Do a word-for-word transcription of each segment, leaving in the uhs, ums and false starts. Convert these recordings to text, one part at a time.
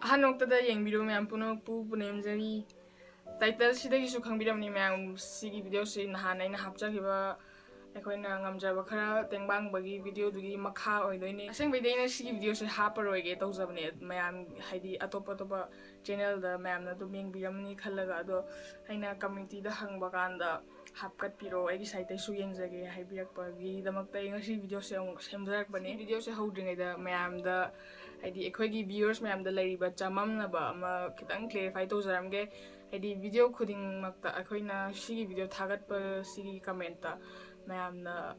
ꯑꯍꯥꯟꯕꯃꯛꯇꯗ ꯌꯦꯡꯕꯤꯔꯤꯕ ꯃꯌꯥꯝ ꯄꯨꯝꯅꯃꯛꯄꯨ ꯄꯨꯅꯦꯝꯖꯔꯤ꯫ ꯇꯥꯏꯇꯜꯁꯤꯗꯒꯤꯁꯨ ꯈꯪꯕꯤꯔꯝꯅꯤ ꯃꯌꯥꯝ, ꯁꯤꯒꯤ ꯚꯤꯗꯤꯑꯣꯁꯤ ꯅꯍꯥꯟ ꯑꯩꯅ ꯍꯥꯞꯆꯈꯤꯕ ꯑꯩꯈꯣꯏꯅ ꯉꯝꯖꯕ ꯈꯔ ꯇꯦꯡꯕꯥꯡꯕꯒꯤ ꯚꯤꯗꯤꯑꯣꯗꯨꯒꯤ ꯃꯈꯥ ꯑꯣꯏꯗꯣꯏꯅꯦ꯫ ꯑꯁꯦꯡꯕꯩꯗꯤ ꯑꯩꯅ ꯁꯤꯒꯤ ꯚꯤꯗꯤꯑꯣꯁꯦ ꯍꯥꯞꯄꯔꯣꯏꯒꯦ ꯇꯧꯖꯕꯅꯦ, ꯃꯌꯥꯝ ꯍꯥꯏꯗꯤ ꯑꯇꯣꯞ ꯑꯇꯣꯞꯄ ꯆꯦꯅꯦꯜꯗ ꯃꯌꯥꯝꯅ ꯑꯗꯨꯝ ꯌꯦꯡꯕꯤꯔꯝꯅꯤ ꯈꯜꯂꯒ꯫ ꯑꯗꯣ ꯑꯩꯅ ꯀꯝꯃ꯭ꯌꯨꯅꯤꯇꯤꯗ ꯍꯪꯕ ꯀꯥꯟꯗ ꯍꯥꯞꯀꯠꯄꯤꯔꯣ, ꯑꯩꯒꯤ ꯁꯥꯏꯠꯇꯩꯁꯨ ꯌꯦꯡꯖꯒꯦ ꯍꯥꯏꯕꯤꯔꯛꯄꯒꯤꯗꯃꯛꯇ ꯑꯩ ꯉꯁꯤ ꯚꯤꯗꯤꯑꯣꯁꯦ ꯑꯃꯨꯛ ꯁꯦꯝꯖꯔꯛꯄꯅꯦ꯫ ꯚꯤꯗꯤꯑꯣꯁꯦ ꯍꯧꯗ꯭ꯔꯤꯉꯩꯗ ꯃꯌꯥꯝꯗ, ꯍꯥꯏꯗꯤ ꯑꯩꯈꯣꯏꯒꯤ ꯚ꯭ꯌꯨꯋꯔꯁ ꯃꯌꯥꯝꯗ ꯂꯩꯔꯤꯕ ꯆꯃꯝꯅꯕ ꯑꯃ ꯈꯤꯇꯪ ꯀ꯭ꯂꯦꯔꯤꯐꯥꯏ ꯇꯧꯖꯔꯝꯒꯦ꯫ ꯍꯥꯏꯗꯤ ꯚꯤꯗꯤꯑꯣ ꯈꯨꯗꯤꯡꯃꯛꯇ ꯑꯩꯈꯣꯏꯅ ꯁꯤꯒꯤ ꯚꯤꯗꯤꯑꯣ ꯊꯥꯒꯠꯄ ꯁꯤꯒꯤ ꯀꯃꯦꯟꯠꯇ ꯃꯌꯥꯝꯅ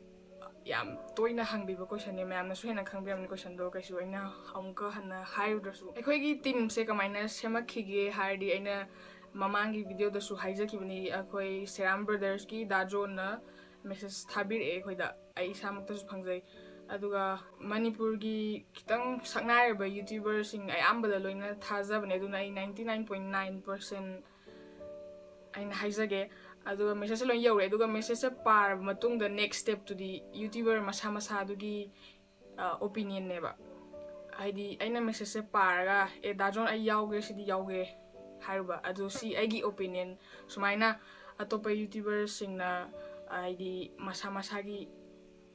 ꯌꯥꯝ ꯇꯣꯏꯅ ꯍꯪꯕꯤꯕ ꯀꯣꯏꯁꯟꯅꯦ, ꯃꯌꯥꯝꯅꯁꯨ ꯍꯦꯟꯅ ꯈꯪꯕꯤꯔꯝꯅꯤ ꯀꯣꯏꯁꯟꯗꯣ, ꯀꯩꯁꯨ ꯑꯩꯅ ꯑꯃꯨꯛꯀ ꯍꯟꯅ ꯍꯥꯏꯔꯨꯗ꯭ꯔꯁꯨ꯫ ꯑꯩꯈꯣꯏꯒꯤ ꯇꯤꯝꯁꯦ ꯀꯃꯥꯏꯅ ꯁꯦꯝꯃꯛꯈꯤꯒꯦ ꯍꯥꯏꯔꯗꯤ, ꯑꯩꯅ ꯃꯃꯥꯡꯒꯤ ꯚꯤꯗꯤꯑꯣꯗꯁꯨ ꯍꯥꯏꯖꯈꯤꯕꯅꯤ, ꯑꯩꯈꯣꯏ ꯁꯦꯔꯥꯝ ꯕ꯭ꯔꯗꯔꯁꯀꯤ ꯗꯥ ꯖꯣꯟꯅ ꯃꯦꯁꯦꯖ ꯊꯥꯕꯤꯔꯛꯑꯦ ꯑꯩꯈꯣꯏꯗ, ꯑꯩ ꯏꯁꯥꯃꯛꯇꯁꯨ ꯐꯪꯖꯩ꯫ ꯑꯗꯨꯒ ꯃꯅꯤꯄꯨꯔꯒꯤ ꯈꯤꯇꯪ ꯁꯛꯅꯥꯏꯔꯕ ꯌꯨꯇ꯭ꯌꯨꯕꯔꯁꯤꯡ ꯑꯌꯥꯝꯕꯗ ꯂꯣꯏꯅ ꯊꯥꯖꯕꯅꯦ, ꯑꯗꯨꯅ ꯑꯩ ninety nine point nine percent ꯑꯩꯅ ꯍꯥꯏꯖꯒꯦ꯫ ꯑꯗꯨꯒ ꯃꯦꯁꯦꯖꯁꯦ ꯂꯣꯏ ꯌꯧꯔꯦ꯫ ꯑꯗꯨꯒ ꯃꯦꯁꯦꯖꯁꯦ ꯄꯥꯔꯕ ꯃꯇꯨꯡꯗ ꯅꯦꯛꯁ ꯁ꯭ꯇꯦꯞꯇꯨꯗꯤ ꯌꯨꯇ꯭ꯌꯨꯕꯔ ꯃꯁꯥ ꯃꯁꯥꯗꯨꯒꯤ ꯑꯣꯄꯤꯅꯤꯌꯟꯅꯦꯕ꯫ ꯍꯥꯏꯗꯤ ꯑꯩꯅ ꯃꯦꯁꯦꯖꯁꯦ ꯄꯥꯔꯒ, "ꯑꯦ, ꯗꯥ ꯖꯣꯟ, ꯑꯩ ꯌꯥꯎꯒꯦ, ꯁꯤꯗꯤ ꯌꯥꯎꯒꯦ" ꯍꯥꯏꯔꯨꯕ꯫ ꯑꯗꯨ ꯁꯤ ꯑꯩꯒꯤ ꯑꯣꯄꯤꯅꯤꯌꯟ, ꯁꯨꯃꯥꯏꯅ ꯑꯇꯣꯞꯄ ꯌꯨꯇ꯭ꯌꯨꯕꯔꯁꯤꯡꯅ ꯍꯥꯏꯗꯤ ꯃꯁꯥ ꯃꯁꯥꯒꯤ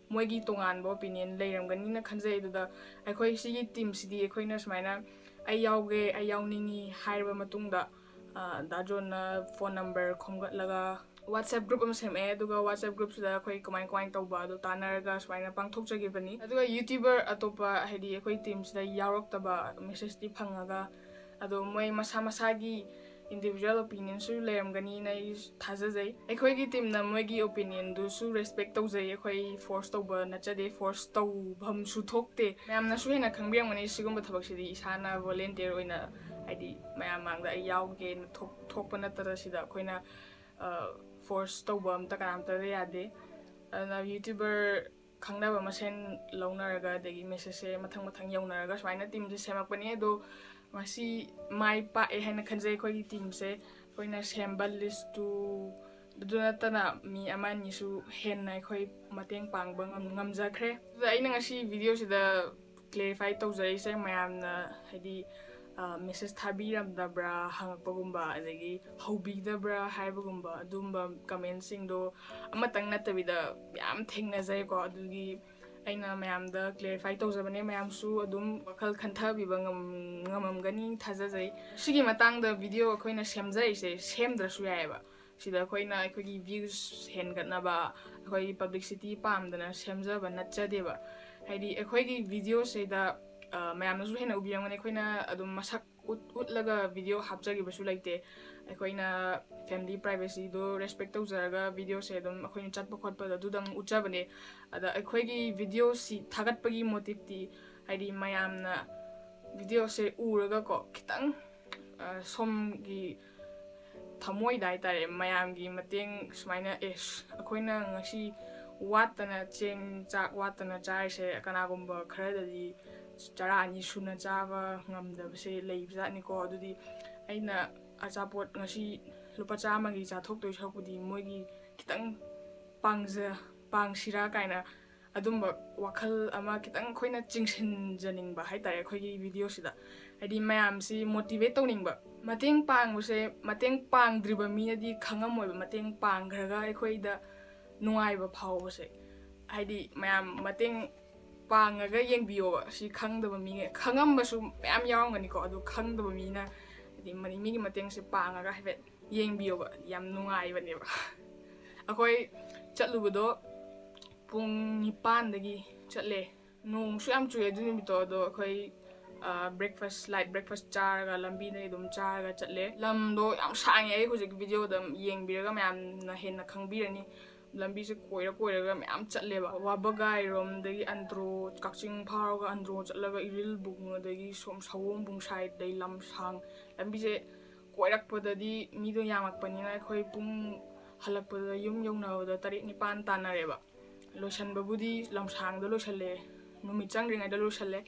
ꯃꯣꯏꯒꯤ ꯇꯣꯉꯥꯟꯕ ꯑꯣꯄꯤꯅꯤꯌꯟ ꯂꯩꯔꯝꯒꯅꯤꯅ ꯈꯟꯖꯩ꯫ ꯑꯗꯨꯗ ꯑꯩꯈꯣꯏ ꯁꯤꯒꯤ ꯇꯤꯝꯁꯤꯗꯤ ꯑꯩꯈꯣꯏꯅ ꯁꯨꯃꯥꯏꯅ, "ꯑꯩ ꯌꯥꯎꯒꯦ, ꯑꯩ ꯌꯥꯎꯅꯤꯡꯉꯤ" ꯍꯥꯏꯔꯕ ꯃꯇꯨꯡꯗ, ꯑ, ꯗꯥ ꯖꯣꯟꯅ ꯐꯣꯟ ꯅꯝꯕꯔ ꯈꯣꯝꯒꯠꯂꯒ WhatsApp ꯒ꯭ꯔꯨꯞ ꯑꯃ ꯁꯦꯝꯃꯛꯑꯦ꯫ ꯑꯗꯨꯒ WhatsApp ꯒ꯭ꯔꯨꯞꯁꯤꯗ ꯑꯩꯈꯣꯏ ꯀꯃꯥꯏ ꯀꯃꯥꯏꯅ ꯇꯧꯕ ꯑꯗꯨ ꯇꯥꯟꯅꯔꯒ ꯁꯨꯃꯥꯏꯅ ꯄꯥꯡꯊꯣꯛꯆꯈꯤꯕꯅꯤ꯫ ꯑꯗꯨꯒ ꯌꯨꯇ꯭ꯌꯨꯕꯔ ꯑꯇꯣꯞꯄ, ꯍꯥꯏꯗꯤ ꯑꯩꯈꯣꯏ ꯇꯤꯝꯁꯤꯗ ꯌꯥꯎꯔꯛꯇꯕ ꯃꯦꯁꯦꯖꯇꯤ ꯐꯪꯉꯒ, ꯑꯗꯣ ꯃꯣꯏ ꯃꯁꯥ ꯃꯁꯥꯒꯤ ꯏꯟꯗꯤꯕꯤꯖꯨꯋꯦꯜ ꯑꯣꯄꯤꯅꯤꯌꯟꯁꯨ ꯂꯩꯔꯝꯒꯅꯤꯅ ꯑꯩ ꯊꯥꯖꯖꯩ꯫ ꯑꯩꯈꯣꯏꯒꯤ ꯇꯤꯝꯅ ꯃꯣꯏꯒꯤ ꯑꯣꯄꯤꯅꯤꯌꯟꯗꯨꯁꯨ ꯔꯦꯁꯄꯦꯛ ꯇꯧꯖꯩ꯫ ꯑꯩꯈꯣꯏ ꯐꯣꯔꯁ ꯇꯧꯕ ꯅꯠꯆꯗꯦ, ꯐꯣꯔꯁ ꯇꯧꯐꯝꯁꯨ ꯊꯣꯛꯇꯦ꯫ ꯃꯌꯥꯝꯅꯁꯨ ꯍꯦꯟꯅ ꯈꯪꯕꯤꯔꯝꯒꯅꯤ, ꯁꯤꯒꯨꯝꯕ ꯊꯕꯛꯁꯤꯗꯤ ꯏꯁꯥꯅ ꯚꯣꯂꯦꯟꯇꯤꯌꯔ ꯑꯣꯏꯅ, ꯍꯥꯏꯗꯤ ꯃꯌꯥꯝ ꯃꯥꯡꯗ ꯑꯩ ꯌꯥꯎꯒꯦꯅ ꯊꯣꯛ-, ꯊꯣꯛꯄ ꯅꯠꯇꯅ ꯁꯤꯗ ꯑꯩꯈꯣꯏꯅ, ꯑ, ꯐꯣꯔꯁ ꯇꯧꯕ ꯑꯝꯇ ꯀꯅꯥꯝꯇꯗ ꯌꯥꯗꯦ꯫ ꯑꯗꯨꯅ ꯌꯨꯇ꯭ꯌꯨꯕꯔ ꯈꯪꯅꯕ ꯃꯁꯦꯟ ꯂꯧꯅꯔꯒ, ꯑꯗꯒꯤ ꯃꯦꯁꯦꯖꯁꯦ ꯃꯊꯪ ꯃꯊꯪ ꯌꯧꯅꯔꯒ ꯁꯨꯃꯥꯏꯅ ꯇꯤꯝꯁꯦ ꯁꯦꯝꯃꯛꯄꯅꯤ꯫ ꯑꯗꯣ ꯉꯁꯤ ꯃꯥꯏ ꯄꯥꯛꯑꯦ ꯍꯥꯏꯅ ꯈꯟꯖꯩ ꯑꯩꯈꯣꯏꯒꯤ ꯇꯤꯝꯁꯦ꯫ ꯑꯩꯈꯣꯏꯅ ꯁꯦꯝꯕ ꯂꯤꯁꯇꯨ ꯑꯗꯨ ꯅꯠꯇꯅ ꯃꯤ ꯑꯃ ꯑꯅꯤꯁꯨ ꯍꯦꯟꯅ ꯑꯩꯈꯣꯏ ꯃꯇꯦꯡ ꯄꯥꯡꯕ ꯉꯝ-, ꯉꯝꯖꯈ꯭ꯔꯦ꯫ ꯑꯗꯨꯗ ꯑꯩꯅ ꯉꯁꯤ ꯚꯤꯗꯤꯑꯣꯁꯤꯗ ꯀ꯭ꯂꯦꯔꯤꯐꯥꯏ ꯇꯧꯖꯔꯛꯏꯁꯦ, ꯃꯌꯥꯝꯅ ꯍꯥꯏꯗꯤ ꯃꯦꯁꯦꯁ ꯊꯥꯕꯤꯔꯝꯗꯕ꯭ꯔꯥ ꯍꯪꯉꯛꯄꯒꯨꯝꯕ, ꯑꯗꯒꯤ ꯍꯧꯕꯤꯗꯕ꯭ꯔꯥ ꯍꯥꯏꯕꯒꯨꯝꯕ, ꯑꯗꯨꯝꯕ ꯀꯃꯦꯟꯁꯤꯡꯗꯣ ꯑꯃꯇꯪ ꯅꯠꯇꯕꯤꯗ ꯌꯥꯝ ꯊꯦꯡꯅꯖꯩꯀꯣ꯫ ꯑꯗꯨꯒꯤ ꯑꯩꯅ ꯃꯌꯥꯝꯗ ꯀ꯭ꯂꯦꯔꯤꯐꯥꯏ ꯇꯧꯖꯕꯅꯦ꯫ ꯃꯌꯥꯝꯁꯨ ꯑꯗꯨꯝ ꯋꯥꯈꯜ ꯈꯟꯊꯕꯤꯕ ꯉꯝ- ꯉꯝꯃꯝꯒꯅꯤ ꯊꯥꯖꯖꯩ꯫ ꯁꯤꯒꯤ ꯃꯇꯥꯡꯗ ꯚꯤꯗꯤꯑꯣ ꯑꯩꯈꯣꯏꯅ ꯁꯦꯝꯖꯔꯤꯁꯦ ꯁꯦꯝꯗ꯭ꯔꯁꯨ ꯌꯥꯏꯑꯕ꯫ ꯁꯤꯗ ꯑꯩꯈꯣꯏꯅ ꯑꯩꯈꯣꯏꯒꯤ ꯚ꯭ꯌꯨꯁ ꯍꯦꯟꯒꯠꯅꯕ, ꯑꯩꯈꯣꯏꯒꯤ ꯄꯕ꯭ꯂꯤꯁꯤꯇꯤ ꯄꯥꯝꯗꯅ ꯁꯦꯝꯖꯕ ꯅꯠꯆꯗꯦꯕ꯫ ꯍꯥꯏꯗꯤ ꯑꯩꯈꯣꯏꯒꯤ ꯚꯤꯗꯤꯑꯣꯁꯤꯗ, ꯑ, ꯃꯌꯥꯝꯅꯁꯨ ꯍꯦꯟꯅ ꯎꯕꯤꯔꯝꯒꯅꯤ, ꯑꯩꯈꯣꯏꯅ ꯑꯗꯨꯝ ꯃꯁꯛ ꯎꯠ- ꯎꯠꯂꯒ ꯚꯤꯗꯤꯑꯣ ꯍꯥꯞꯆꯈꯤꯕꯁꯨ ꯂꯩꯇꯦ꯫ ꯑꯩꯈꯣꯏꯅ ꯐꯦꯃꯤꯂꯤ ꯄ꯭ꯔꯥꯏꯚꯦꯁꯤꯗꯣ ꯔꯦꯁꯄꯦꯛ ꯇꯧꯖꯔꯒ ꯚꯤꯗꯤꯑꯣꯁꯦ ꯑꯗꯨꯝ ꯑꯩꯈꯣꯏꯅ ꯆꯠꯄ ꯈꯣꯠꯄꯗ ꯑꯗꯨꯗꯪ ꯎꯠꯆꯕꯅꯦ꯫ ꯑꯗ ꯑꯩꯈꯣꯏꯒꯤ ꯚꯤꯗꯤꯑꯣꯁꯤ ꯊꯥꯒꯠꯄꯒꯤ ꯃꯣꯇꯤꯞꯇꯤ, ꯍꯥꯏꯗꯤ ꯃꯌꯥꯝꯅ ꯚꯤꯗꯤꯑꯣꯁꯦ ꯎꯔꯒꯀꯣ, ꯈꯤꯇꯪ, ꯑ, ꯁꯣꯝꯒꯤ ꯊꯃꯣꯏꯗ ꯍꯥꯏꯇꯥꯔꯦ, ꯃꯌꯥꯝꯒꯤ ꯃꯇꯦꯡ ꯁꯨꯃꯥꯏꯅ, ꯑꯦ, ꯑꯩꯈꯣꯏꯅ ꯉꯁꯤ ꯋꯥꯠꯇꯅ, ꯆꯦꯡ ꯆꯥꯛ ꯋꯥꯠꯇꯅ ꯆꯥꯔꯤꯁꯦ ꯀꯅꯥꯒꯨꯝꯕ ꯈꯔꯗꯗꯤ ꯆꯔꯥ ꯑꯅꯤ ꯁꯨꯅ ꯆꯥꯕ ꯉꯝꯗꯕꯁꯦ ꯂꯩꯕꯖꯥꯠꯅꯤꯀꯣ꯫ ꯑꯗꯨꯗꯤ ꯑꯩꯅ ꯑꯆꯥꯄꯣꯠ ꯉꯁꯤ ꯂꯨꯄꯥ ꯆꯥꯝꯃꯒꯤ ꯆꯥꯊꯣꯛꯇꯣꯏ ꯁꯔꯨꯛꯄꯨꯗꯤ ꯃꯣꯏꯒꯤ ꯈꯤꯇꯪ ꯄꯥꯡꯖ- ꯄꯥꯡꯁꯤꯔꯥ ꯀꯥꯏꯅ ꯑꯗꯨꯝꯕ ꯋꯥꯈꯜ ꯑꯃ ꯈꯤꯇꯪ ꯑꯩꯈꯣꯏꯅ ꯆꯤꯡꯁꯤꯟꯖꯅꯤꯡꯕ ꯍꯥꯏꯇꯥꯔꯦ ꯑꯩꯈꯣꯏꯒꯤ ꯚꯤꯗꯤꯑꯣꯁꯤꯗ꯫ ꯍꯥꯏꯗꯤ ꯃꯌꯥꯝꯁꯤ ꯃꯣꯇꯤꯚꯦꯠ ꯇꯧꯅꯤꯡꯕ꯫ ꯃꯇꯦꯡ ꯄꯥꯡꯕꯁꯦ, ꯃꯇꯦꯡ ꯄꯥꯡꯗ꯭ꯔꯤꯕ ꯃꯤꯅꯗꯤ ꯈꯪꯉꯝꯃꯣꯏꯕ ꯃꯇꯦꯡ ꯄꯥꯡꯈ꯭ꯔꯒ ꯑꯩꯈꯣꯏꯗ ꯅꯨꯡꯉꯥꯏꯕ ꯐꯥꯎꯕꯁꯦ꯫ ꯍꯥꯏꯗꯤ ꯃꯌꯥꯝ ꯃꯇꯦꯡ ꯄꯥꯡꯉꯒ ꯌꯦꯡꯕꯤꯌꯣꯕ꯫ ꯁꯤ ꯈꯪꯗꯕ ꯃꯤ, ꯈꯪꯉꯝꯕꯁꯨ ꯃꯌꯥꯝ ꯌꯥꯎꯔꯝꯒꯅꯤꯀꯣ꯫ ꯑꯗꯨ ꯈꯪꯗꯕ ꯃꯤꯅ ꯍꯥꯏꯗꯤ ꯃꯅꯤ-, ꯃꯤꯒꯤ ꯃꯇꯦꯡꯁꯦ ꯄꯥꯡꯉꯒ ꯍꯥꯏꯐꯦꯠ ꯌꯦꯡꯕꯤꯌꯣꯕ꯫ ꯌꯥꯝ ꯅꯨꯡꯉꯥꯏꯕꯅꯦꯕ꯫ ꯑꯩꯈꯣꯏ ꯆꯠꯂꯨꯕꯗꯣ ꯄꯨꯡ ꯅꯤꯄꯥꯟꯗꯒꯤ ꯆꯠꯂꯦ꯫ ꯅꯣꯡꯁꯨ ꯌꯥꯝ ꯆꯨꯏ ꯑꯗꯨ ꯅꯨꯃꯤꯠꯇꯣ꯫ ꯑꯗꯣ ꯑꯩꯈꯣꯏ, ꯑ, breakfast, light breakfast ꯆꯥꯔꯒ ꯂꯝꯕꯤꯗꯒꯤ ꯑꯗꯨꯝ ꯆꯥꯔꯒ ꯆꯠꯂꯦ꯫ ꯂꯝꯗꯣ ꯌꯥꯝ ꯁꯥꯡꯉꯦ, ꯑꯩ ꯍꯧꯖꯤꯛ ꯚꯤꯗꯤꯑꯣꯗ ꯌꯦꯡꯕꯤꯔꯒ ꯃꯌꯥꯝꯅ ꯍꯦꯟꯅ ꯈꯪꯕꯤꯔꯅꯤ꯫ ꯂꯝꯕꯤꯁꯦ ꯀꯣꯏꯔ ꯀꯣꯏꯔꯒ ꯃꯌꯥꯝ ꯆꯠꯂꯦꯕ꯫ ꯋꯥꯕꯒꯥꯏꯔꯣꯝꯗꯒꯤ ꯑꯟꯗ꯭ꯔꯣ, ꯀꯛꯆꯤꯡ ꯐꯥꯎꯔꯒ ꯑꯟꯗ꯭ꯔꯣ ꯆꯠꯂꯒ ꯏꯔꯤꯜꯕꯨꯡ, ꯑꯗꯒꯤ ꯁꯣꯝ ꯁꯑꯣꯝꯕꯨꯡ side ꯗꯩ ꯂꯝꯁꯥꯡ꯫ ꯂꯝꯕꯤꯁꯦ ꯀꯣꯏꯔꯛꯄꯗꯗꯤ ꯃꯤꯗꯣ ꯌꯥꯝꯃꯛꯄꯅꯤꯅ ꯑꯩꯈꯣꯏ ꯄꯨꯡ, ꯍꯜꯂꯛꯄꯗ ꯌꯨꯝ ꯌꯧꯅꯕꯗ ꯇꯔꯦꯠ ꯅꯤꯄꯥꯟ ꯇꯥꯟꯅꯔꯦꯕ꯫ ꯂꯣꯏꯁꯟꯕꯕꯨꯗꯤ ꯂꯝꯁꯥꯡꯗ ꯂꯣꯏꯁꯜꯂꯦ, ꯅꯨꯃꯤꯠ ꯆꯪꯗ꯭ꯔꯤꯉꯩꯗ ꯂꯣꯏꯁꯜꯂꯦ꯫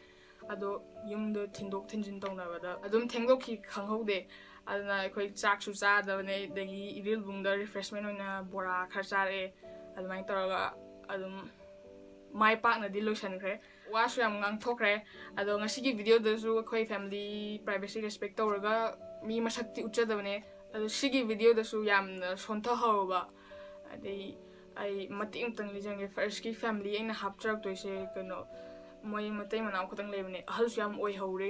ꯑꯗꯣ ꯌꯨꯝꯗ ꯊꯤꯟꯗꯣꯛ ꯊꯤꯟꯖꯤꯟ ꯇꯧꯅꯕꯗ ꯑꯗꯨꯝ ꯊꯦꯡꯗꯣꯛꯈꯤ ꯈꯪꯍꯧꯗꯦ꯫ ꯑꯗꯨꯅ ꯑꯩꯈꯣꯏ ꯆꯥꯛꯁꯨ ꯆꯥꯗꯕꯅꯦ, ꯑꯗꯒꯤ ꯏꯔꯤꯜꯕꯨꯡꯗ refreshment ꯑꯣꯏꯅ ꯕꯣꯔꯥ ꯈꯔ ꯆꯥꯔꯛꯑꯦ꯫ ꯑꯗꯨꯃꯥꯏꯅ ꯇꯧꯔꯒ ꯑꯗꯨꯝ ꯃꯥꯏ ꯄꯥꯛꯅꯗꯤ ꯂꯣꯏꯁꯟꯈ꯭ꯔꯦ꯫ ꯋꯥꯁꯨ ꯌꯥꯝ ꯉꯥꯡꯊꯣꯛꯈ꯭ꯔꯦ꯫ ꯑꯗꯣ ꯉꯁꯤꯒꯤ ꯚꯤꯗꯤꯑꯣꯗꯁꯨ ꯑꯩꯈꯣꯏ ꯐꯦꯃꯤꯂꯤ ꯄ꯭ꯔꯥꯏꯚꯦꯁꯤ ꯔꯦꯁꯄꯦꯛ ꯇꯧꯔꯒ ꯃꯤ ꯃꯁꯛꯇꯤ ꯎꯠꯆꯗꯕꯅꯦ꯫ ꯑꯗꯣ ꯁꯤꯒꯤ ꯚꯤꯗꯤꯑꯣꯗꯁꯨ ꯌꯥꯝꯅ ꯁꯣꯟꯊꯍꯧꯔꯕ, ꯑꯗꯩ ꯑꯩ ꯃꯇꯦꯛ ꯑꯃꯇꯪ ꯂꯤꯖꯒꯦ꯫ ꯐꯥꯔꯁꯀꯤ ꯐꯦꯃꯤꯂꯤ ꯑꯩꯅ ꯍꯥꯞꯆꯔꯛꯇꯣꯏꯁꯦ ꯀꯩꯅꯣ, ꯃꯣꯏ ꯃꯇꯩ ꯃꯅꯥꯎ ꯈꯛꯇꯪ ꯂꯩꯕꯅꯦ, ꯑꯍꯜꯁꯨ ꯌꯥꯝ ꯑꯣꯏꯍꯧꯔꯦ꯫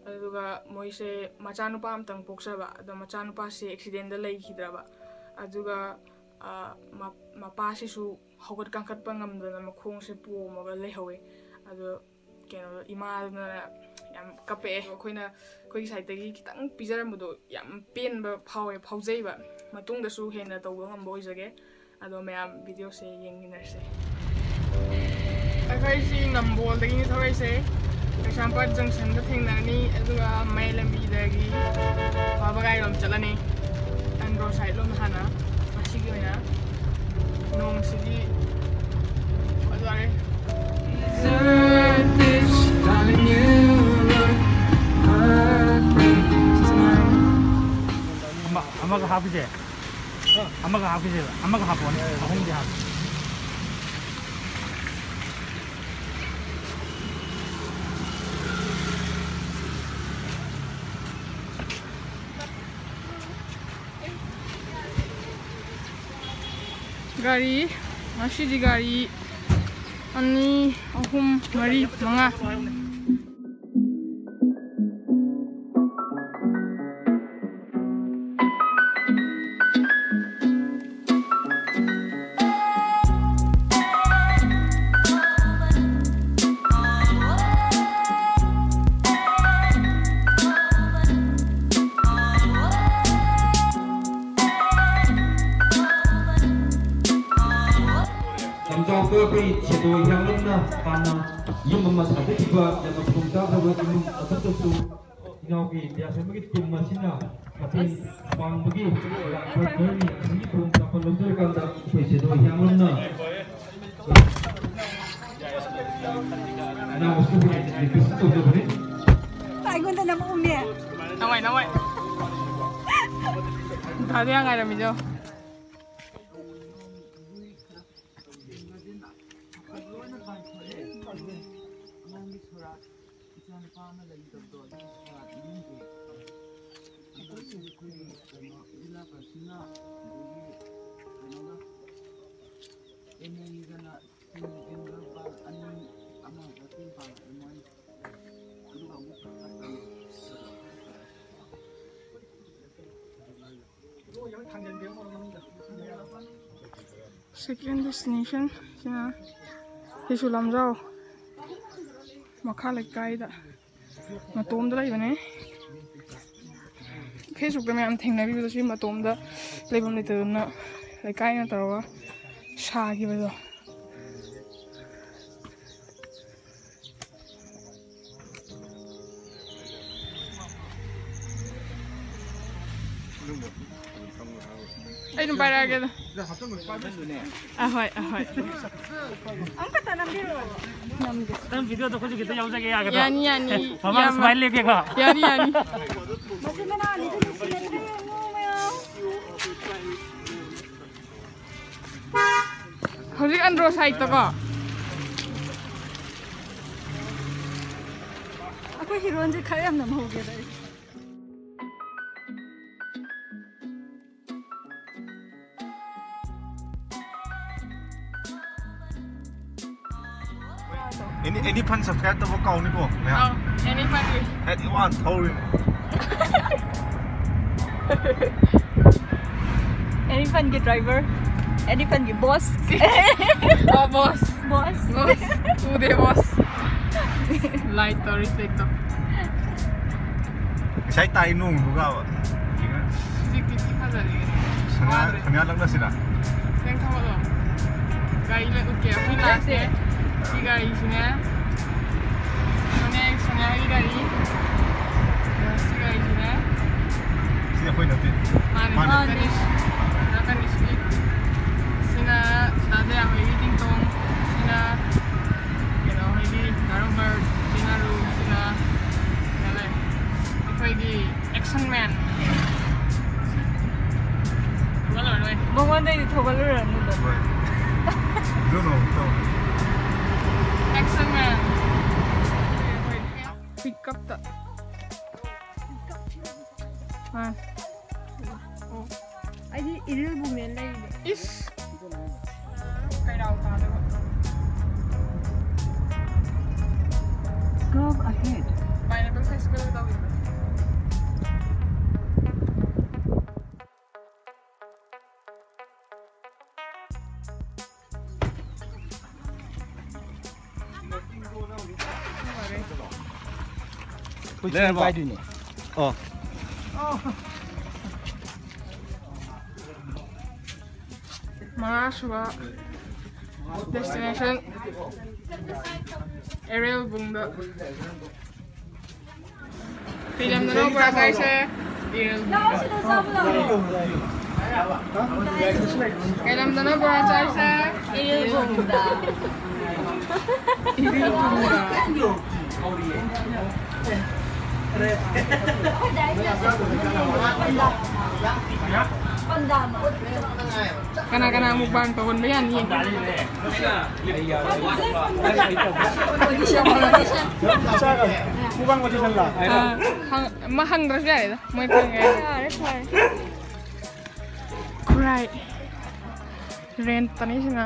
ꯑꯗꯨꯒ ꯃꯣꯏꯁꯦ ꯃꯆꯥꯅꯨꯄꯥ ꯑꯃꯇꯪ ꯄꯣꯛꯆꯕ, ꯑꯗꯣ ꯃꯆꯥꯅꯨꯄꯥꯁꯦ ꯑꯦꯛꯁꯤꯗꯦꯟꯗ ꯂꯩꯈꯤꯗ꯭ꯔꯕ꯫ ꯑꯗꯨꯒ ꯃꯄꯥꯁꯤꯁꯨ ꯍꯧꯒꯠ ꯀꯥꯡꯈꯠꯄ ꯉꯝꯗꯅ ꯃꯈꯣꯡꯁꯦ ꯄꯣꯝꯃꯒ ꯂꯩꯍꯧꯋꯦ꯫ ꯑꯗꯣ ꯀꯩꯅꯣ, ꯏꯃꯥꯗꯨꯅ ꯌꯥꯝ ꯀꯞꯄꯛꯑꯦ꯫ ꯑꯩꯈꯣꯏꯅ ꯑꯩꯈꯣꯏꯒꯤ ꯁꯥꯏꯠꯇꯒꯤ ꯈꯤꯇꯪ ꯄꯤꯖꯔꯝꯕꯗꯣ ꯌꯥꯝ ꯄꯦꯟꯕ ꯐꯥꯎꯋꯦ, ꯐꯥꯎꯖꯩꯕ꯫ ꯃꯇꯨꯡꯗꯁꯨ ꯍꯦꯟꯅ ꯇꯧꯕ ꯉꯝꯕ ꯑꯣꯏꯖꯒꯦ꯫ ꯑꯗꯣ ꯃꯌꯥꯝ ꯚꯤꯗꯤꯑꯣꯁꯦ ꯌꯦꯡꯃꯤꯟꯅꯔꯁꯦ꯫ ꯑꯩꯈꯣꯏꯁꯤ ꯅꯝꯕꯣꯜꯗꯒꯤꯅꯤ ꯊꯧꯔꯛꯏꯁꯦ꯫ ꯀꯩꯁꯥꯝꯄꯥꯠ ꯖꯪꯁꯟꯗ ꯊꯦꯡꯅꯔꯅꯤ, ꯑꯗꯨꯒ ꯃꯌꯥꯏ ꯂꯝꯕꯤꯗꯒꯤ ꯋꯥꯕꯒꯥꯏꯔꯣꯝ ꯆꯠꯂꯅꯤ꯫ ꯑꯟꯗ꯭ꯔꯣ ꯁꯥꯏꯠ ꯂꯣꯝꯗ ꯍꯥꯟꯅ꯫ ꯉꯁꯤꯒꯤ ꯑꯣꯏꯅ ꯅꯣꯡꯁꯤꯗꯤ ꯐꯖꯔꯦ꯫ ꯑꯃ- ꯑꯃꯒ ꯍꯥꯞꯈꯤꯁꯦ꯫ ꯑꯃꯒ ꯍꯥꯞꯈꯤꯁꯦꯕ꯫ ꯑꯃꯒ ꯍꯥꯞꯄꯣꯅꯦ꯫ ꯑꯍꯨꯝꯗꯤ ꯍꯥꯞꯄꯣ꯫ ꯒꯥꯔꯤ, ꯉꯁꯤꯗꯤ ꯒꯥꯔꯤ ꯑꯅꯤ, ꯑꯍꯨꯝ, ꯃꯔꯤ, ꯃꯉꯥ꯫ ꯂꯝꯖꯥꯎꯗ ꯑꯩꯈꯣꯏ ꯁꯦꯗꯣ ꯍꯤꯌꯥꯡꯂꯝꯅ ꯍꯥꯟꯅ ꯌꯨꯝ ꯑꯃ ꯁꯥꯖꯈꯤꯕ ꯌꯥꯝꯅ ꯈꯨꯗꯣꯡꯆꯥꯗꯕ ꯏꯃꯨꯡ ꯑꯗꯨꯗꯁꯨ ꯏꯅꯥꯎꯒꯤ ꯕꯤꯗ꯭ꯌꯥꯁꯔꯃꯒꯤ ꯇꯤꯝ ꯑꯁꯤꯅ ꯃꯇꯦꯡ ꯄꯥꯡꯕꯒꯤ ꯂꯥꯛꯄ ꯈꯔꯅꯤ ꯑꯁꯤꯒꯤ ꯈꯨꯗꯣꯡꯆꯥꯕ ꯂꯧꯖꯔꯀꯥꯟꯗ ꯑꯩꯈꯣꯏ ꯁꯦꯗꯣ ꯍꯤꯌꯥꯡꯂꯝꯅ ꯏꯅꯥꯎ ꯑꯁꯤꯕꯨ ꯔꯤꯀ꯭ꯋꯦꯁ ꯇꯧꯖꯕꯅꯤ꯫ ꯑꯩꯉꯣꯟꯗ ꯅꯝꯃꯛꯎꯅꯦ꯫ ꯅꯃꯥꯏ, ꯅꯃꯥꯏ꯫ ꯗꯥꯗꯤ ꯌꯥꯝ ꯉꯥꯏꯔꯝꯃꯤꯗꯣ꯫ ꯂꯣꯏꯅ ꯄꯥꯟꯊꯣꯛꯑꯦ꯫ Second destination ꯁꯤꯅ ꯁꯤꯁꯨ ꯂꯝꯖꯥꯎ ꯃꯈꯥ ꯂꯩꯀꯥꯏꯗ ꯃꯇꯣꯝꯗ ꯂꯩꯕꯅꯦ꯫ Facebookꯇ ꯃꯌꯥꯝ ꯊꯦꯡꯅꯕꯤꯕꯗꯣ ꯁꯤ ꯃꯇꯣꯝꯗ ꯂꯩꯐꯝ ꯂꯩꯇꯗꯅ ꯂꯩꯀꯥꯏꯅ ꯇꯧꯔꯒ ꯁꯥꯈꯤꯕꯗꯣ꯫ ꯑꯩ ꯑꯗꯨꯝ ꯄꯥꯏꯔꯛꯑꯒꯦꯗ꯫ ꯑꯍꯣꯏ, ꯑꯍꯣꯏ꯫ ꯑꯝꯇ ꯅꯝꯕꯤꯔꯛꯑꯣ꯫ ꯅꯝꯒꯦ꯫ ꯅꯪ videoꯗ ꯑꯩꯈꯣꯏꯁꯨ ꯈꯤꯇ ꯌꯥꯎꯖꯒꯦ ꯌꯥꯒꯗ꯭ꯔꯣ? ꯌꯥꯅꯤ, ꯌꯥꯅꯤ꯫ ꯃꯃꯥ ꯌꯥꯝ smile ꯂꯦꯞꯀꯦꯀꯣ꯫ ꯌꯥꯅꯤ, ꯌꯥꯅꯤ꯫ ꯃꯆꯤꯟ ꯃꯅꯥꯎ ꯑꯅꯤꯗꯨ ꯅꯨꯡꯁꯤꯅꯗ꯭ꯔꯦ ꯌꯦꯡꯉꯨ ꯃꯌꯥꯝ꯫ ꯍꯧꯖꯤꯛ ꯑꯟꯗ꯭ꯔꯣ side ꯇꯀꯣ꯫ ꯑꯩꯈꯣꯏ ꯍꯤꯔꯣꯏꯟꯁꯦ ꯈꯔ ꯌꯥꯝ ꯅꯝꯍꯧꯒꯦꯗ ꯑꯩ꯫ Any, any fun subscribe ꯇꯧꯕ ꯀꯥꯎꯅꯤꯀꯣ ꯃꯌꯥꯝ꯫ ꯑꯧ, any fun ꯒꯤ꯫ Any one ꯊꯧꯔꯤ꯫ Any fun ꯒꯤ driver, any fun ꯒꯤ boss꯫ ꯑꯣ, boss꯫ Boss꯫ Boss꯫ ꯎꯗꯦ, boss꯫ Light ꯇꯧꯔꯤ, fake ꯇꯧ꯫ ꯉꯁꯥꯏ ꯇꯥꯏ ꯅꯣꯡꯗꯨꯒꯕ꯫ ꯍꯧꯖꯤꯛꯇꯤ ꯊꯤ ꯐꯖꯔꯦ꯫ ꯁꯣꯅꯤꯌꯥ, ꯋꯥꯗ꯭ꯔꯦ꯫ ꯁꯣꯅꯤꯌꯥ ꯂꯛꯅꯁꯤꯔ? ꯅꯪ ꯊꯧꯒꯠꯂꯣ꯫ ꯒꯥꯔꯤ ꯂꯣꯏ ꯎꯠꯀꯦ꯫ ꯑꯩꯈꯣꯏ last ꯅꯦ꯫ ꯁꯤ ꯒꯥꯔꯤꯁꯤꯅꯦ꯫ ꯁꯣꯅꯤꯌꯥ, ꯁꯣꯅꯤꯌꯥꯒꯤ ꯒꯥꯔꯤ꯫ ꯁꯤ ꯒꯥꯔꯤꯁꯤꯅꯦ꯫ ꯁꯤ ꯑꯩꯈꯣꯏ ꯅꯠꯇꯦ꯫ ꯃꯥꯅꯦ꯫ ꯃꯥꯅꯦ꯫ ꯀꯅꯤꯁ-, ꯀꯅꯤꯁꯀꯤ꯫ ꯁꯤꯅ ꯗꯥ ꯗꯌꯥ ꯍꯣꯏꯒꯤ ꯇꯤꯡꯇꯣꯡ꯫ ꯁꯤꯅ ꯀꯩꯅꯣ ꯍꯣꯏꯒꯤ ꯗꯥ ꯔꯣꯕꯔꯠ, ꯆꯤꯅꯥꯔꯨ꯫ ꯁꯤꯅ ꯀꯩꯅꯣ ꯂꯩ꯫ ꯑꯩꯈꯣꯏꯒꯤ Action man꯫ ꯊꯧꯒꯠꯂꯔꯣꯏ꯫ ꯃꯉꯣꯟꯗꯩꯗꯤ ꯊꯧꯒꯠꯂꯨꯔꯅꯨꯗ꯫ ꯍꯣꯏ꯫ ꯑꯗꯨꯅ ꯑꯃꯨꯛ ꯇꯧꯔꯦ꯫ Action man꯫ Pick up ꯇ꯫ ꯑꯥ꯫ ꯑꯣ꯫ ꯑꯩꯗꯤ ꯏꯔꯤꯜꯕꯨꯡꯅꯦ ꯂꯩꯔꯤꯅꯦ꯫ ꯏꯁ꯫ ꯀꯩꯔꯥꯎ ꯇꯥꯗꯕ꯫ Curve ahead. Pineapple festival ꯇꯧꯔꯤꯕ꯫ ꯂꯩꯔꯕꯣ? ꯄꯥꯏꯗꯣꯏꯅꯦ꯫ ꯑꯣ꯫ ꯃꯉꯥꯁꯨꯕ destination ꯑꯦꯔꯦꯜ ꯕꯨꯡꯗ꯫ ꯀꯩ ꯂꯝꯗꯅꯣ ꯕꯣꯔꯥ ꯆꯥꯏꯁꯦ? ꯑꯦꯔꯦꯜ ꯕꯨꯡꯗ꯫ ꯀꯩ ꯂꯝꯗꯅꯣ ꯕꯣꯔꯥ ꯆꯥꯏꯁꯦ? ꯑꯦꯔꯦꯜ ꯕꯨꯡꯗ꯫ ꯑꯦꯔꯦꯜ ꯕꯨꯡꯗ꯫ ꯀꯅꯥ ꯀꯅꯥ mukbang ꯇꯧꯍꯟꯕ ꯌꯥꯅꯤ ꯌꯦꯡꯒꯦ꯫ ꯃꯨꯛꯕꯥꯡ competition ꯂꯥ? ꯑꯥ, ꯍꯪ- ꯃꯥ ꯍꯪꯗ꯭ꯔꯁꯨ ꯌꯥꯔꯦꯗ, ꯃꯣꯏ ꯈꯪꯉꯦ꯫ ꯌꯥꯔꯦ ꯐꯔꯦ꯫ ꯈꯨꯔꯥꯏ ꯔꯦꯟꯠꯇꯅꯤ ꯁꯤꯅ꯫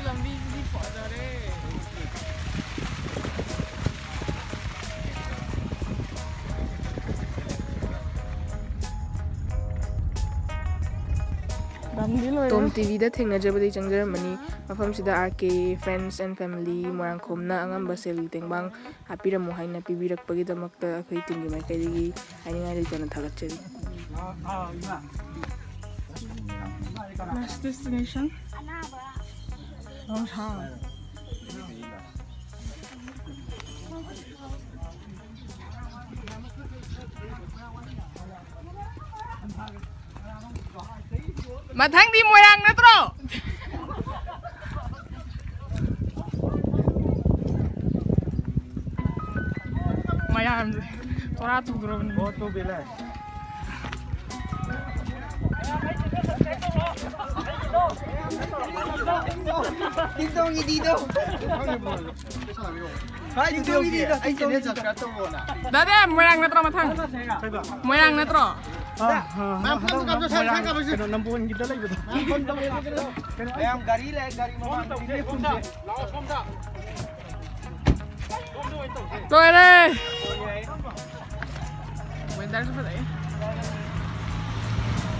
ꯂꯝꯕꯤꯁꯤꯗꯤ ꯐꯖꯔꯦ꯫ ꯂꯝꯗꯤ ꯂꯣꯏꯔꯦ꯫ ꯇꯣꯝ ꯇꯤꯚꯤꯗ ꯊꯦꯡꯅꯖꯕꯗꯒꯤ ꯆꯪꯖꯔꯝꯕꯅꯤ꯫ ꯃꯐꯝꯁꯤꯗ R K friends and family ꯃꯣꯏꯔꯥꯡꯈꯣꯝꯅ ꯑꯉꯝꯕ ꯁꯦꯜꯒꯤ ꯇꯦꯡꯕꯥꯡ ꯍꯥꯞꯄꯤꯔꯝꯃꯨ ꯍꯥꯏꯅ ꯄꯤꯕꯤꯔꯛꯄꯒꯤꯗꯃꯛꯇ ꯑꯩꯈꯣꯏ teamꯒꯤ ꯃꯥꯏꯀꯩꯗꯒꯤ ꯍꯥꯏꯅꯤꯡꯉꯥꯏ ꯂꯩꯇꯅ ꯊꯥꯒꯠꯆꯔꯤ꯫ Last destination. ꯂꯣꯡꯁꯥꯡ꯫ ꯃꯊꯪꯗꯤ ꯃꯣꯏꯔꯥꯡ ꯅꯠꯇ꯭ꯔꯣ? ꯃꯌꯥꯝꯁꯦ ꯇꯣꯔꯥ ꯊꯨꯗ꯭ꯔꯣꯕꯅꯤ꯫ ꯇꯤꯟꯇꯣꯡꯒꯤ ꯗꯤꯗꯣ꯫ ꯍꯥꯏ, ꯇꯤꯟꯇꯣꯡꯒꯤ ꯗꯤꯗꯣ, ꯑꯩ ꯇꯤꯟꯇꯣꯡꯒꯤ ꯆꯦꯅꯦꯜ ꯗꯤꯗꯣ꯫ ꯁꯕꯁꯀ꯭ꯔꯥꯏꯕ ꯇꯧꯔꯣꯅ꯫ ꯗꯥꯗꯥ, ꯃꯣꯏꯔꯥꯡ ꯅꯠꯇ꯭ꯔꯣ ꯃꯊꯪ? ꯀꯩꯕ? ꯃꯣꯏꯔꯥꯡ ꯅꯠꯇ꯭ꯔꯣ? ꯑꯥ, ꯑꯥ, ꯃꯌꯥꯝ ꯐꯝꯗ ꯍꯟꯗꯛ ꯀꯥꯞꯄꯁꯦ, ꯃꯣꯏꯔꯥꯡ, ꯁꯥꯏ ꯀꯥꯞꯄꯁꯦ꯫ ꯀꯩꯅꯣ, ꯅꯝꯕꯣꯜꯒꯤꯗ ꯂꯩꯕꯗꯣ꯫ ꯃꯌꯥꯝ ꯐꯝꯗ ꯀꯥꯞꯄꯁꯦ꯫ ꯃꯌꯥꯝ ꯒꯥꯔꯤ ꯂꯩ, ꯒꯥꯔꯤ ꯃꯃꯥꯡꯗ ꯂꯦꯞꯄꯨꯁꯦ꯫ ꯂꯣꯏꯔꯦ꯫ ꯋꯦꯗꯔꯁꯨ ꯐꯖꯩ꯫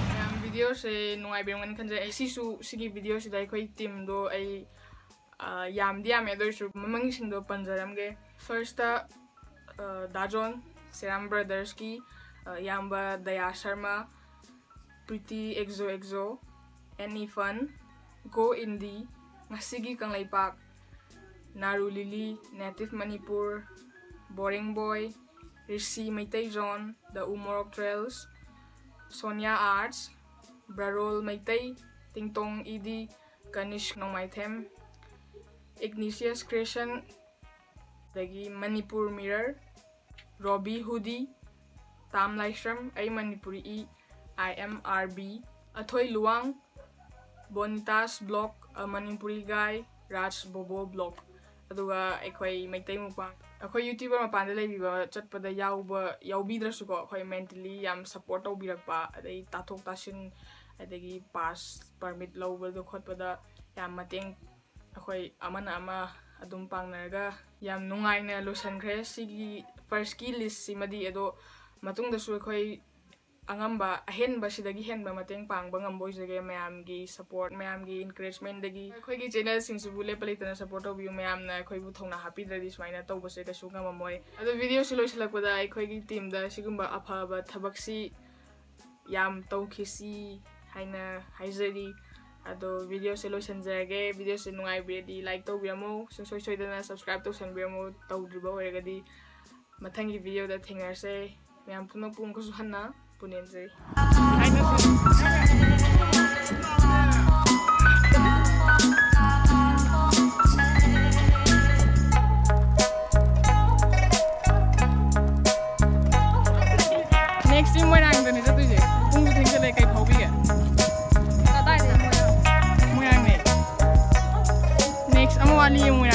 ꯃꯌꯥꯝ ꯚꯤꯗꯤꯑꯣꯁꯦ ꯅꯨꯡꯉꯥꯏꯕꯤꯔꯝꯒꯅꯤ ꯈꯟꯖꯩ꯫ ꯑꯩ ꯁꯤꯁꯨ, ꯁꯤꯒꯤ ꯚꯤꯗꯤꯑꯣꯁꯤꯗ ꯑꯩꯈꯣꯏ ꯇꯤꯝꯗꯣ ꯑꯩ, ꯑ, ꯌꯥꯝꯗꯤ ꯌꯥꯝꯃꯦ, ꯑꯗꯨ ꯑꯣꯏꯔꯁꯨ ꯃꯃꯤꯡꯁꯤꯡꯗꯣ ꯄꯟꯖꯔꯝꯒꯦ꯫ ꯐꯥꯔꯁꯇ, ꯑ, ꯗꯥ ꯖꯣꯟ, ꯁꯦꯔꯥꯝ ꯕ꯭ꯔꯗꯔꯁꯀꯤ, ꯑ, ꯏꯌꯥꯝꯕ ꯗꯌꯥ ꯁꯔꯃ, ꯄ꯭ꯔꯤꯇꯤ ꯑꯦꯛꯖꯣ ꯑꯦꯛꯖꯣ, ꯑꯦꯅꯤ ꯐꯟ, ꯒꯣ ꯏꯟꯗꯤ, ꯉꯁꯤꯒꯤ Kangleipak, Naru Lily, native Manipur, boring boy, Rishi Meitei John, the Umorok trails, Sonia arts, ꯕ꯭ꯔꯔꯣꯜ ꯃꯩꯇꯩ, ꯇꯤꯡꯇꯣꯡ ꯏꯗꯤ, ꯀꯅꯤꯁ ꯅꯣꯡꯃꯥꯏꯊꯦꯝ, ꯏꯒꯅꯤꯁꯤꯌꯁ ꯀ꯭ꯔꯤꯌꯦꯁꯟ, ꯑꯗꯒꯤ ꯃꯅꯤꯄꯨꯔ ꯃꯤꯔꯔ, ꯔꯣꯕꯤ ꯍꯨꯗꯤ, ꯇꯥꯝ ꯂꯥꯏꯁ꯭ꯔꯝ, ꯑꯩ ꯃꯅꯤꯄꯨꯔꯤ ꯏ, I M R B, Athoi Luwang, Bonita's blog, ꯑ, ꯃꯅꯤꯄꯨꯔꯤ ꯒꯥꯏ, ꯔꯥꯖ ꯕꯣꯕꯣ ꯕ꯭ꯂꯣꯛ, ꯑꯗꯨꯒ ꯑꯩꯈꯣꯏ ꯃꯩꯇꯩ ꯃꯨꯛꯕꯥꯡ, ꯑꯩꯈꯣꯏ ꯌꯨꯇ꯭ꯌꯨꯕꯔ ꯃꯄꯥꯟꯗ ꯂꯩꯕꯤꯕ ꯆꯠꯄꯗ ꯌꯥꯎꯕ, ꯌꯥꯎꯕꯤꯗ꯭ꯔꯁꯨꯀꯣ, ꯑꯩꯈꯣꯏ ꯃꯦꯟꯇꯦꯜꯂꯤ ꯌꯥꯝ ꯁꯞꯄꯣꯔꯠ ꯇꯧꯕꯤꯔꯛꯄ, ꯑꯗꯩ ꯇꯥꯊꯣꯛ ꯇꯥꯁꯤꯟ, ꯑꯗꯒꯤ ꯄꯥꯁ ꯄꯔꯃꯤꯠ ꯂꯧꯕꯗ ꯈꯣꯠꯄꯗ ꯌꯥꯝ ꯃꯇꯦꯡ, ꯑꯩꯈꯣꯏ ꯑꯃꯅ ꯑꯃ ꯑꯗꯨꯝ ꯄꯥꯡꯅꯔꯒ ꯌꯥꯝ ꯅꯨꯡꯉꯥꯏꯅ ꯂꯣꯏꯁꯤꯟꯈ꯭ꯔꯦ ꯁꯤꯒꯤ ꯐꯥꯔꯁꯀꯤ ꯂꯤꯁꯁꯤꯃꯗꯤ꯫ ꯑꯗꯣ ꯃꯇꯨꯡꯗꯁꯨ ꯑꯩꯈꯣꯏ ꯑꯉꯝꯕ, ꯑꯍꯦꯟꯕ, ꯁꯤꯗꯒꯤ ꯍꯦꯟꯕ ꯃꯇꯦꯡ ꯄꯥꯡꯕ ꯉꯝꯕ ꯑꯣꯏꯖꯒꯦ꯫ ꯃꯌꯥꯝꯒꯤ ꯁꯞꯄꯣꯔꯠ, ꯃꯌꯥꯝꯒꯤ ꯏꯟꯀꯔꯦꯖꯃꯦꯟꯗꯒꯤ ꯑꯩꯈꯣꯏꯒꯤ ꯆꯦꯅꯦꯜꯁꯤꯡꯁꯤꯕꯨ ꯂꯦꯞꯄ ꯂꯩꯇꯅ ꯁꯞꯄꯣꯔꯠ ꯇꯧꯕꯤꯌꯨ꯫ ꯃꯌꯥꯝꯅ ꯑꯩꯈꯣꯏꯕꯨ ꯊꯧꯅꯥ ꯍꯥꯞꯄꯤꯗ꯭ꯔꯗꯤ ꯁꯨꯃꯥꯏꯅ ꯇꯧꯕꯁꯦ ꯀꯩꯁꯨ ꯉꯝꯃꯝꯃꯣꯏ꯫ ꯑꯗꯣ ꯚꯤꯗꯤꯑꯣꯁꯤ ꯂꯣꯏꯁꯤꯜꯂꯛꯄꯗ ꯑꯩꯈꯣꯏꯒꯤ ꯇꯤꯝꯗ ꯁꯤꯒꯨꯝꯕ ꯑꯐꯕ ꯊꯕꯛꯁꯤ ꯌꯥꯝ ꯇꯧꯈꯤꯁꯤ ꯍꯥꯏꯅ ꯍꯥꯏꯖꯔꯤ꯫ ꯑꯗꯣ ꯚꯤꯗꯤꯑꯣꯁꯦ ꯂꯣꯏꯁꯤꯟꯖꯔꯒꯦ꯫ ꯚꯤꯗꯤꯑꯣꯁꯦ ꯅꯨꯡꯉꯥꯏꯕꯤꯔꯗꯤ ꯂꯥꯏꯛ ꯇꯧꯕꯤꯔꯝꯃꯣ, ꯁꯨꯡꯁꯣꯏ ꯁꯣꯏꯗꯅ ꯁꯕꯁꯀ꯭ꯔꯥꯏꯕ ꯇꯧꯁꯟꯕꯤꯔꯝꯃꯣ, ꯇꯧꯗ꯭ꯔꯤꯕ ꯑꯣꯏꯔꯒꯗꯤ꯫ ꯃꯊꯪꯒꯤ ꯚꯤꯗꯤꯑꯣꯗ ꯊꯦꯡꯅꯔꯁꯦ꯫ ꯃꯌꯥꯝ ꯄꯨꯝꯅꯃꯛꯄꯨ ꯑꯃꯨꯛꯀꯁꯨ ꯍꯟꯅ ꯄꯨꯅꯦꯟꯖꯔꯤ꯫ ꯍꯥꯏꯅꯁꯤ꯫ Next T ꯃꯣꯏꯔꯥꯡꯗꯅꯦ ꯆꯠꯇꯣꯏꯁꯦ꯫ ꯄꯨꯡꯁꯨ ꯊꯦꯡꯖꯜꯂꯛꯑꯦ, ꯀꯩ ꯐꯥꯎꯕꯤꯒꯦ? ꯀꯗꯥꯏꯗꯩ ꯃꯣꯏꯔꯥꯡ? ꯃꯣꯏꯔꯥꯡꯅꯦ꯫ ꯑꯅꯤ ꯑꯃꯨꯛ